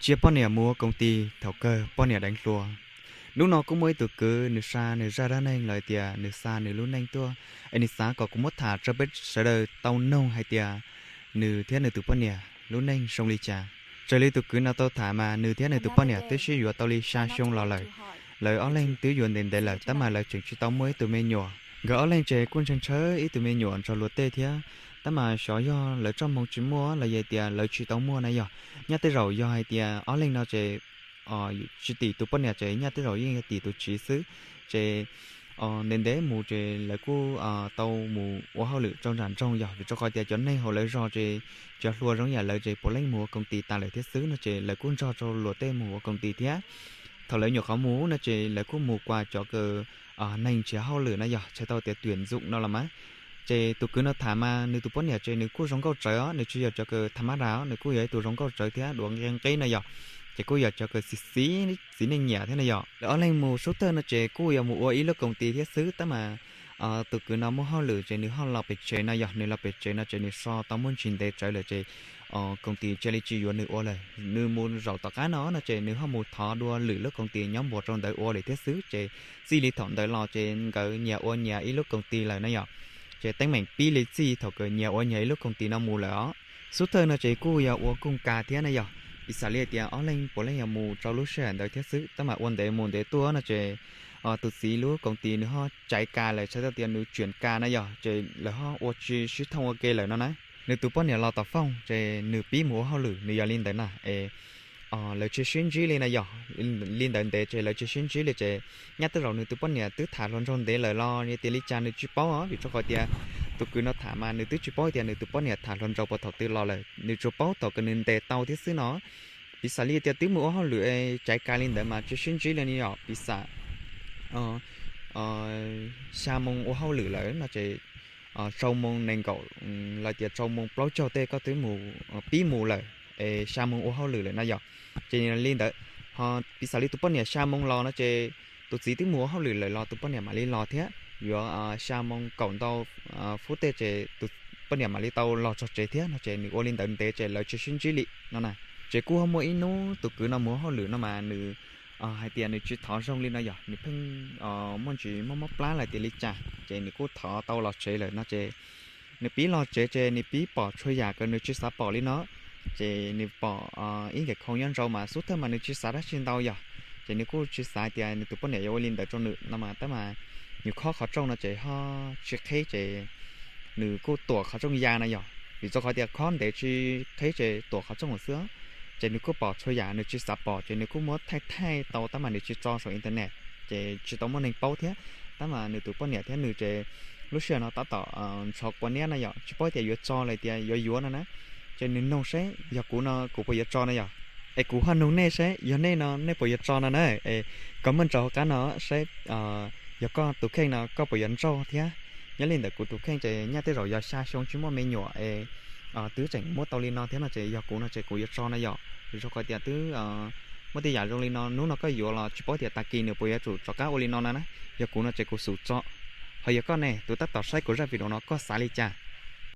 cia poj niam mus ua koom tis thaum kawg poj niam deev hluas. Hnub no kuj muaj ib tug kwv nws xa nws zaj dab neeg los tias nws xa nws lub neej tuaj, es nws xav kom kuv muab tham rau peb sawv daws tau noog hais tias nws thiab nws tus poj niam lub neej zoo li cas. Raws li tus kwv no tau tham mas nws thiab nws tus poj niam twb sib yuav tau li xya xyoo los lawm. Lawv ob leeg twb yuav ntev ntev lawm tab mas lawv tseem tsis tau muaj ib tug me nyuam. Nkawd ob leeg ces kuj ntshaw ntshaw ib tug me nyuam nrog luag tej thiab, tab mas xyov yog lawv txoj hmoo tsis muaj los yog tias lawv tsis tau muaj na yog. Nyaj tej zaum yog hais tias ob leeg no ces tsis tim tus poj niam ces nyaj tej zaum yeej yog tim tus txiv xwb. Ces ntev ntev mus ces lawv kuj tau mus ua hauj lwm rau nram nroog yog vim rau qhov tias cov neeg hauv lawv zos ces cov hluas zoo yam lawv ces puav leej mus ua koom tis tas lawm thiab xwb no ces lawv kuj nrog rau luag tej mus ua koom tis thiab. Thaum lawv nyuam qhuav mus no ces lawv kuj mus kua cov kws neeg nrhiav hauj lwm no yog txhais tau tias tuyển dụng no los mas. Ces tus kwv no tham mas nws tus poj niam ces nws kuj zoo nkauj tsawv os, nws tsis yog cov kws tham mab das os, nws kuj yog ib tug zoo nkauj tsawv thiab duav nqi nqib no yog. Ces kuj yog cov kws txiv neej nyiam thiab no yog. Lawv ob leeg mus xub thawj no ces kuj yog mus ua ib lub koom tis thiab xwb tab mas tus kwv no muaj hauj lwm ces nws ho los pem tsev no yog, nws los pem tsev no ces nws so tau muaj ntsis ntev tsawv lawm ces koom tis cia li tsis yuav nws ua lawm. Nws mus zaum tom qab no no ces nws ho mus thov dua lwm lub koom tis nyob npuas rau ntawd ua lawm thiab xwb ces txij li thaum ntawd los ces nkawd nyias ua nyias ib lub koom tis lawm na yog. Ces teeb meem pib li txij thaum kawd nyias ua nyias ib lub koom tis no mus lawm os. Xub thawj no ces kuj yog ua kooj kas thiab na yog, piv xam li tias ob leeg puav leej yog mus rau lub sij hawm ntawd thiab xwb tab mas ua ntev mus ntev tuaj no ces tus txiv lub koom tis nws ho caiv kas lawm txhais tau tias nws tsuam kas na yog ces lawv ho ua tsis sib thooj ua ke lawm no na. Nws tus poj niam los tom fooj ces nws pib mus ua hauj lwm nws yog li ntawd na es lawv tsis sib ntsib li na yog. Li ntawd ntev ces lawv tsis sib ntsib li ces nyaj tej zaum nws tus poj niam twb tham hluas nraug ntev lawm los yog tias li cas nws tsis paub os vim rau qhov tias tus kwv no tham mas nws twb tsis paub tias nws tus poj niam tham hluas nraug puas thaum twg los lawm, nws tsuas paub thaum kawg nws ntes tau thiab xwb no. Piv xam li tias twb mus ua hauj lwm caiv kas li ntawd mas tsis sib ntsib li no yog piv xam xya moo ua hauj lwm lawm no ces rau moo nees nkaum los tias rau moo plaub caug tej koj twb mus pib mus lawm es xya moo ua hauj lwm lawm no yog. Ces li ntawd ho piv xam li tus poj niam xya moo los no ces tus txiv twb mus ua hauj lwm lawm los tus poj niam mam li los thiab, yuav xya moo kaum ntau fub tej ces tus poj niam mam li tau los txog tsev thiab no ces nws ua li ntawd ntev ces lawv tsis sib ntsib li no na. Ces kuj ho muaj ib hnub tus kwv no mus ua hauj lwm no mas nws hais tias nws tsis thov zoo li no yog, nws pheej muaj ntsis mob mob plab los tias li cas ces nws kuj thov tau los tsev lawm no ces nws pib los tsev ces nws pib pom txhua yam kws nws tsis xav pom li no. Ces nws pom ib nkaus khau nyob nraud mas xub thawj mas nws tsis xav dab tsi ntau yog, ces nws kuj tsis xav tias nws tus poj niam yuav ua li ntawd rau nws no mas tab mas nws khob qhov rooj no ces ho tsis qheb ces nws kuj tuam qhov rooj ya no yog, vim rau qhov tias khob ntev tsis qheb ces tuam qhov rooj xwb. Ces nws kuj pom txhua yam nws tsis xav pom ces nws kuj muab thaij thaij tau tab mas nws tsis tso saum internet ces tsis tau muaj neeg paub thiab. Tab mas nws tus poj niam thiab nws ces lub sij hawm no tab tom ntxhov quav niab no yog, tsis paub tias yuav tso los tias yuav yuav no na. Ces nws nug seb yog kuv no kuv puas yuav tso no yog, es kuv ho nug nej seb yog nej no nej puas yuav tso no na. Es comment rau hauv qab no saib yog koj tus kheej no koj puas yuav nrauj thiab. Nyob li ntawm kuv tus kheej ces nyaj tej zaum yog xya xyoo tsis muaj me nyuam es twb tseem muab tau li no thiab no ces yog kuv no ces kuv yuav tso no yog, vim rau qhov tias twb muaj tej yam zoo li no hnub no koj yuav los tsis paub tias tag kis nws puas yuav tsum rov qab ua li no na na. Yog kuv no ces kuv xum tso. Ho yog koj ne tus tab tom saib kuv zaj video no koj xav li cas?